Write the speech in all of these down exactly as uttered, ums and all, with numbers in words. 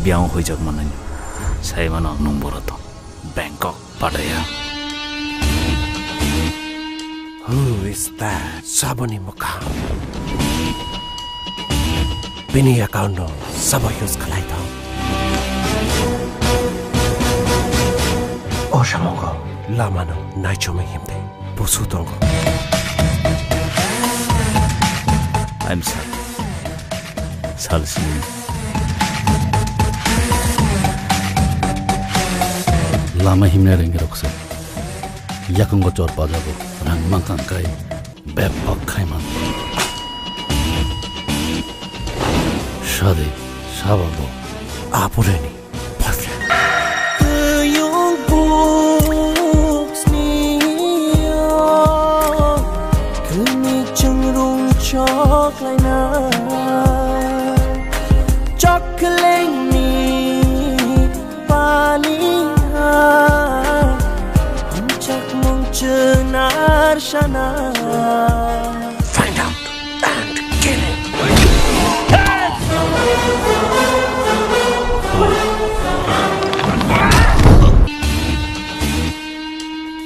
Biyang huijak manani. Sai mano ang nung boro tong. Bangkok, Pattaya. Who is that? Saboni mokha. Bini account no sabo use khalai tong. O samungo lama no naichomwi himte. Busu tongo. I'm sorry. Salsini. Lama himna rengirokse. Yakungo chor pajago. Rang mangkang kai. Bebak khaiman. Sadi. Sababo. Apureni. Kuyung buk sniyo, kuni chungrung choklaina, choklengni paliha, hamchakmung chunar sana. Find out and kill him.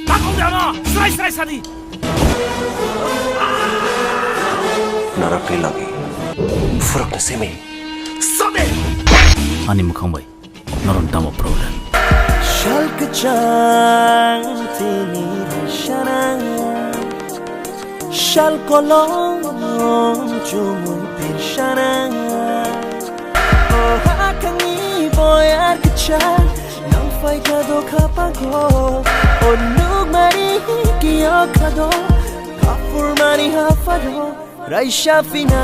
Takong dama, srai srai sadi. Narok ni logi, furok ni simi, sode. Ani mukhang bai. Noron tamo problem. Sal kachang tini rishana, sal kolom chumui pirshana. O hakani boyar kachang, nang fai kado kapago. O nuk mari kiyo kado, kapur mari hafado, raisha fina.